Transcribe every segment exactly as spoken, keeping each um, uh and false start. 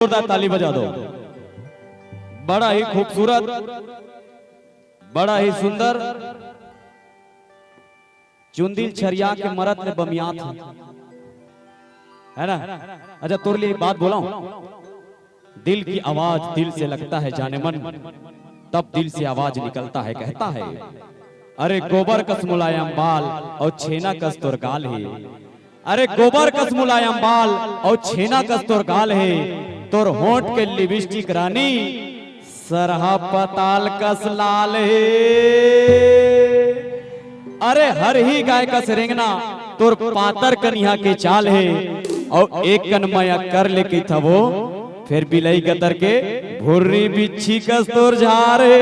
जोरदार ताली बजा दो। बड़ा ही खूबसूरत, बड़ा ही सुंदर। चुंदी ल छरिया के मरत ले बमियात हे, है ना? अच्छा, तोर लिए एक बात बोला हूं, दिल की आवाज दिल से लगता है जाने मन, तब दिल से आवाज निकलता है, कहता है। अरे गोबर कस मुलायम बाल और छेना कस तोर गाल हे। अरे गोबर कस मुलायम बाल और छेना कस तोर गाल हे। तोर होंठ के लिपस्टिक रानी सरहा पताल कस लाल हे। अरे हरही गाय कस रेंगना तोर पातर कनिहा के चाल हे। और एक कन मया कर ले कहिथव, फेर बिलई गतर के भुर्री बिच्छी कस तोर झार हे।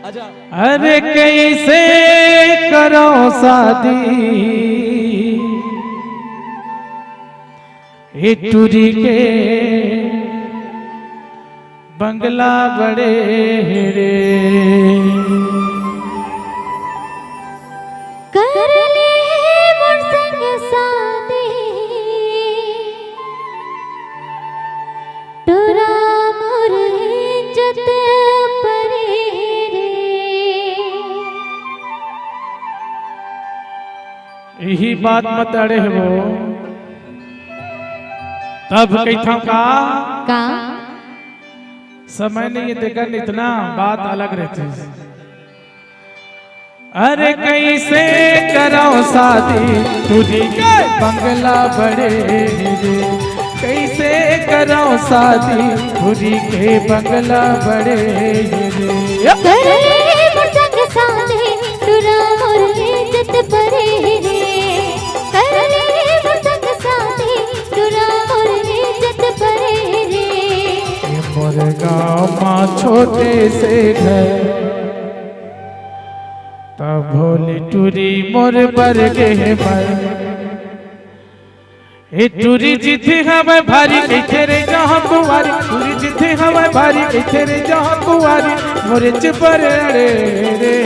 अच्छा। अरे कइसे करंव शादी, ए टुरी के बंगला बड़े हे रे। कर ले मोर संग शादी, टुरा मोर इज्जत परे रे। इही बात म त अड़े हवंव। तब कहिथंव का? का? समय नइ हे तेकर ले इतना बात अलग रहिथे। अरे कइसे करंव शादी, टुरी के बंगला बड़े हे रे। कइसे करंव शादी, टुरी के बंगला बड़े हे रे। कर ले मोर संग शादी, टुरा मोर इज्जत परे रे। कर ले मोर संग शादी, टुरा मोर इज्जत परे रे। ए मोर गाँव म छोटे से घर, त भोली टुरी मोर बर गे हे मर। ए टुरी जिथे हवय भारी कहिथे रे जहाँ कुंवारी, टुरी जिथे हवय भारी कहिथे रे जहाँ कुंवारी, मोरे चिपर अड़े रे।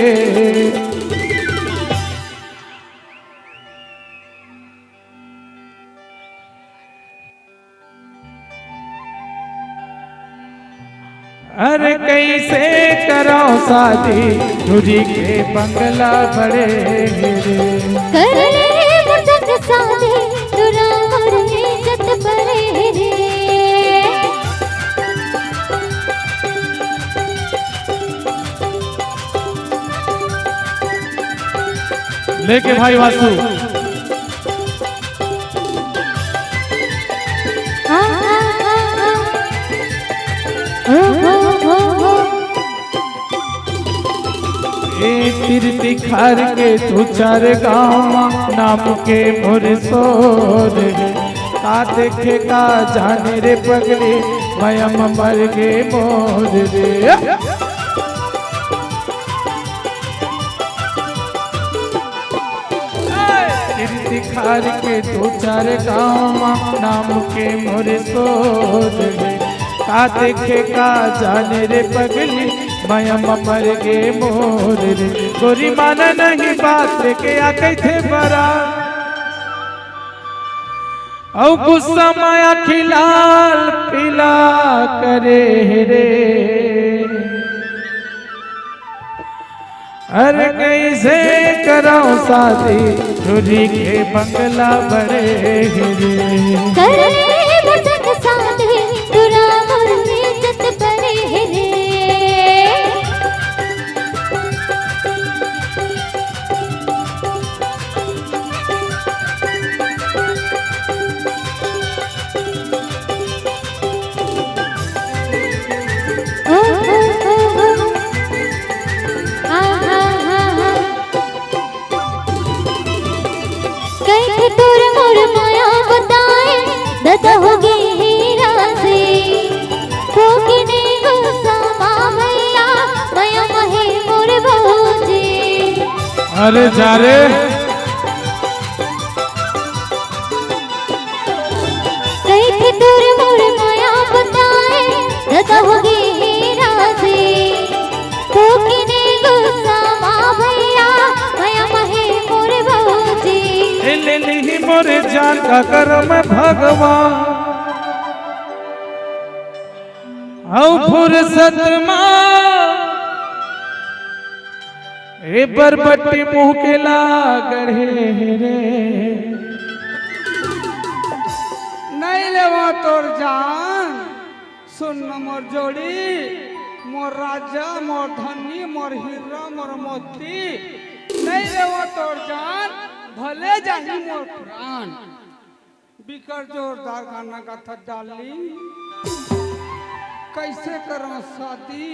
अरे कइसे करंव शादी, टुरी के बंगला बड़े हे रे। कर ले मोर संग शादी, टुरा मोर इज्जत परे रे। लेके भाई वासु। हाँ, हाँ, हाँ, हाँ। ओ हो, हो, हो। ए तीर तिखार के दू चार गाँव म नाम के मोर सोर हे। का देखे का जाने रे पगली, मया म मर गे मोर रे। तीर तिखार के दू चार गाँव म नाम के मोर सोर हे। का देखे का जाने रे पगली, मया म मर गे मोर रे। गोरी माना नहीं बात, लेके आ कहिथे बरात। अउ गुस्सा म आँखी लाल पीला करे हे रे। अरे कइसे करंव शादी, टुरी के बंगला बड़े हे रे। कर ले मोर संग शादी, टुरा मोर इज्जत परे हे रे। ओ, ओ, ओ, ओ। आ, हा, हा, हा। कहिथे तोर मोर मया बताए, ददा होगे हे राजी। थोकिन गुस्सा म भइया, मया म हे मोर भौजी। अरे जा रे। कहिथे तोर मोर मया बताए, ददा होगे हे राजी। थोकिन गुस्सा म भइया, मया म हे मोर भौजी। ए ले लिही मोर जान का करम भगवान। अउ फुरसत मा ए बरबट्टी मुंह के ला गढ़े हे रे। नहीं लेवा तोर जान, सुन न मोर जोड़ी, मोर राजा, मोर धनी, मोर हीरा, मोर मोती, नहीं लेवा तोर जान, भले जाही मोर प्राण। बिकट जोरदार गाना गाथस डार्लिंग। कैसे करंव शादी,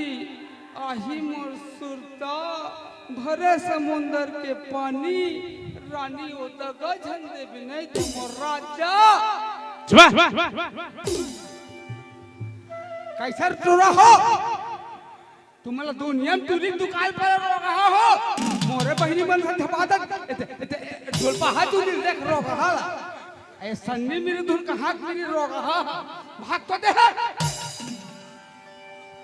आही मोर सुरता, भरे समुंदर के पानी, रानी ओ दगा झन देबे नहीं तो मोर राजा। चुप। कैसे टूरा हो? तुमन ला दुनिया में टूरी दुकान पर रोगहा हो। मोरे बहिनी मन से धपा दे। एते, एते, ढोलपा हाथ टूरी देख रोगहा ला। ए सन्नी मेरी धुन कहाँ मेरी रोगहा। भाग तो दे।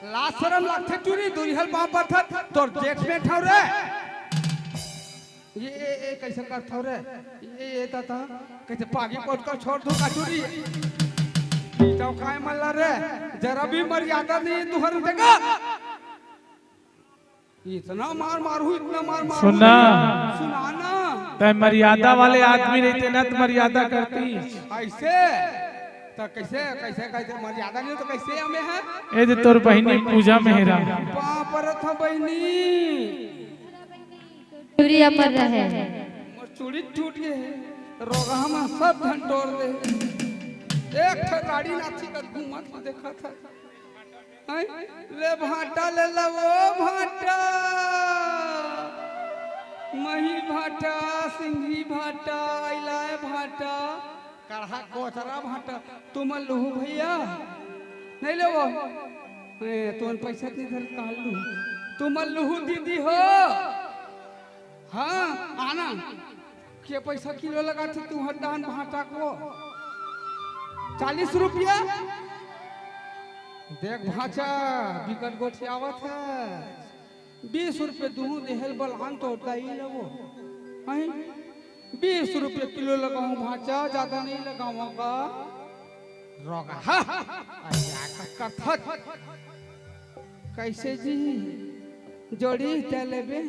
लाज शरम लागथे टूरी, दुरिहल पाँव परथस, तोर जेठ में ठाव रे। ये, ये, ये कैसे करथव रे? ये, ये दादा, कैसे पागी पोत कर छोड़ दूं कचूरी? पीटव काय मन ला रे? जरा भी मर्यादा नहीं है तुहर जगह। इतना मार मारू, इतना मार मारू। सुना। सुना ना। तै मर्यादा वाले आदमी रहते ना तो मर्यादा करती। ऐसे? तो कैसे, कैसे, कैसे मर्यादा नहीं तो कैसे हमें है? ए जे तोर बहिनी पूजा मेहरा। पाँव परत हंव बहिनी। चूड़िया पर रहे। मोर चूड़ी टूट गे हे, रोगहा मन सब झन टोर दे। एक ठो गाड़ी नाची का घूमत देखत हे। हैं? ले भांटा ले ला वो भांटा, मही भांटा, सिंघी भांटा, इलाय भांटा, कड़हा कोचरा भांटा, तुमन लुहू भैया, नहीं लेवो। ए, तुमन पैसा नहीं धर, कहाँ लुहू? तुमन लुहू दीदी हो। हाँ, आना। के पैसा किलो लगाथे तुहर दान भांटा को? चालीस रुपया। देख भांचा, बिकट गोठियावत हे। बीस रुपये दूहूं देहल बलान तो दई लगो। हैं? बीस रुपये किलो लगाऊं भांचा, ज्यादा नहीं लगाऊंगा। रोगहा। अरे, का कथत। कैसे जी? जोड़ी तै लेबे?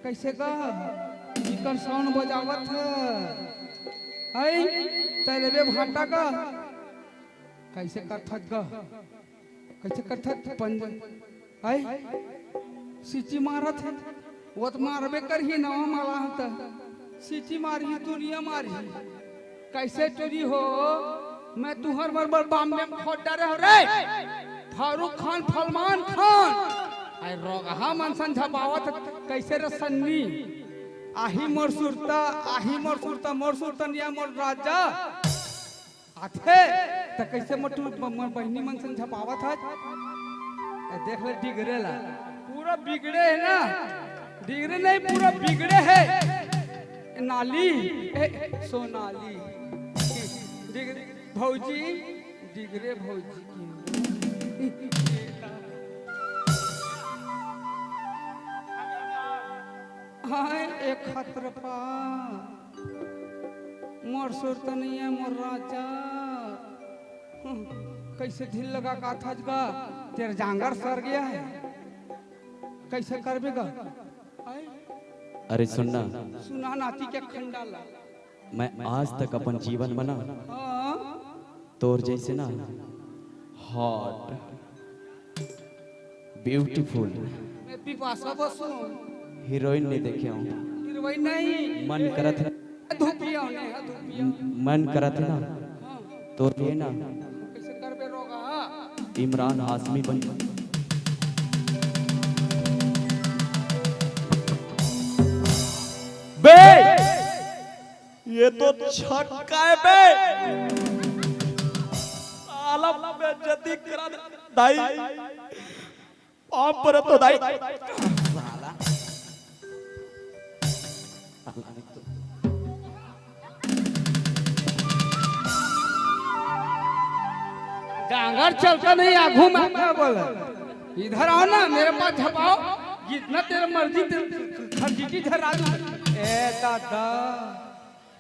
कैसे गा? इकर sound बजावत हे। आई, तै लेबे भांटा का? कैसे कथत गा? कैसे कथत पंज? आई, सीटी मारत हे। वो तो मारबे करही नवा माला हंव त। सीटी मारही, दुनिया मारही। कैसे टूरी हो? मैं तुहर बरोबर बाम्बे में खोद डारे हंव रे। फारूक खान, फलमान खान। आय रोगहा मन सन झपावत हे, कैसे रे सन्नी? आही मोर सुरता, आही मोर सुरता, मोर सुरता निया मोर राजा। आथे, त कैसे मोर टू-, म-, मोर बहिनी मन सन झपावत हे? ए, देख ले डिगरे ला। पूरा बिगड़े हे ना? डिगरे नहीं, पूरा बिगड़े हे। नाली, ए, सोनाली। डिगरे, भौजी, डिगरे भौजी की। हाय, एक खतरपा। मोर सुरता नहीं है, मोर राजा। हम्म, कैसे ढील लगा का था गा? तेरा जांगर सर गया है। कैसे करबे गा? आय? अरे सुन ना। सुना नाती के खंडाला। मैं आज तक अपन जीवन में ना हाँ। तोर जैसे ना hot, beautiful मैं बिपाशा बसु। Heroine नहीं देखे हंव। Heroine नहीं। मन करत हे। धुपिया ने, हाँ, धुपिया। मन करत हे ना। हाँ। तोर लिए ना। कैसे करबे रोगहा? इमरान हाशमी बन। बे! ये तो छक्का है बे। साला बेइज्जती करा दे, दाई। पाँव परत हंव दाई। साला। जांगर चलता नहीं आगू में। क्या बोला? इधर आओ ना, मेरे पास झपाओ, जितना तेरा मर्जी तेरे खरजीटी झरा दूं। ए दादा।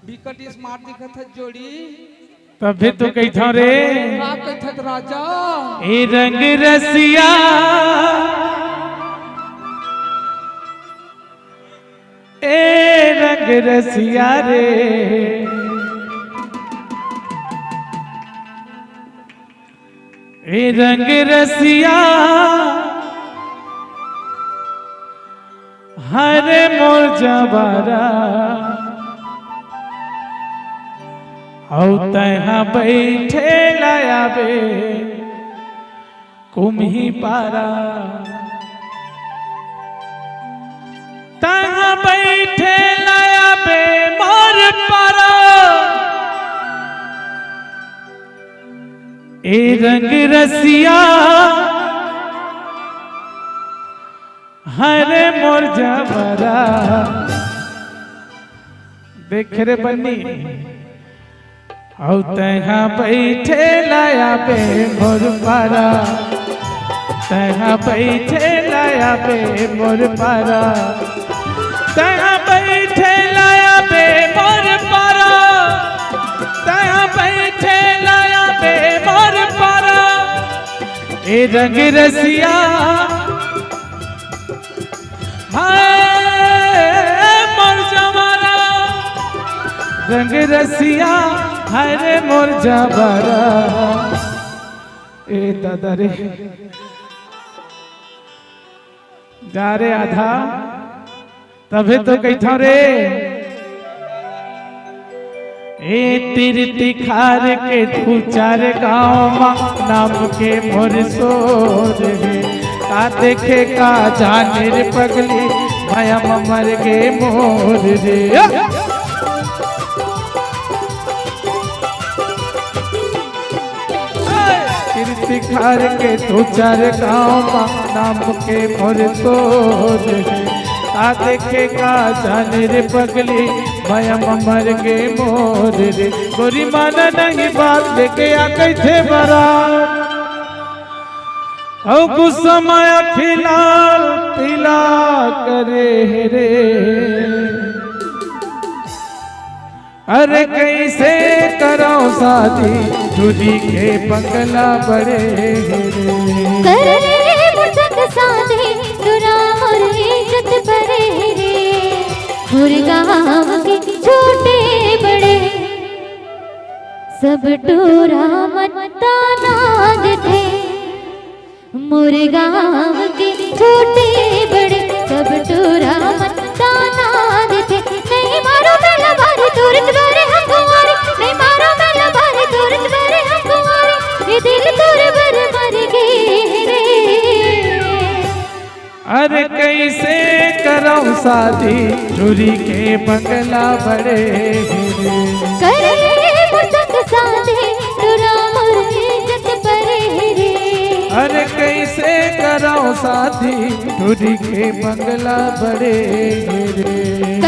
बिकट smart दिखत हे जोड़ी। तब भी तू कहिथव रे। का कहिथव राजा। ए रंग रसिया, ए रंग रसिया रे, ए रंग रसिया, हरे मोर जवारा, अउ तैहा बइठे ला आबे कुम्ही पारा। तैहा बइठे ला आबे मोर पारा। ए रंग रसिया, हरे मोर जवारा। देख रे बन्नी, अउ तैहा बइठे ला आबे मोर पारा, तैहा बइठे ला आबे मोर पारा, तैहा बइठे ला आबे मोर पारा, तैहा बइठे ला आबे मोर पारा। ए रंग रसिया, हाय मोर जवारा, रंग रसिया, हाय रे मोर जवारा। ए दादा रे, जा रे आधा, तभे तो कहिथंव रे। ए तीर तिखार के दू चार गाँव मा नाम के मोर सोर हे। का देखे का जाने रे पगली, मया म मर गे मोर रे। तीर तिखार के दू चार गाँव मा नाम के मोर सोर हे। का देखे का जाने रे पगली, मया म मर गे मोर रे। गोरी माना नहीं बात, लेके आ कहिथे बारात। अउ गुस्सा माया खिलाल पीला करे हे रे। अरे कइसे करंव शादी, टूरी के बंगला बड़े हे रे। करे मोर संग शादी, टूरा मोर इज्जत बड़े हे रे। मोर गाँव के छोटे बड़े, सब टूरा मन ताना देथे। मोर गाँव के छोटे बड़े, सब टूरा मन ताना देथे। नहीं मारो मेला बारी, तुरंत बारे हम कुंवारे। नहीं मारो मेला बारी, तुरंत बारे हम कुंवारे। ये दिल तोरे बर मर गे रे। अरे कइसे करंव शादी, टूरी के बंगला बड़े हे रे। करे मोर संग शादी, टूरा मोर इज्जत बड़े हे रे। अरे कइसे करंव शादी, टूरी के बंगला बड़े हे रे।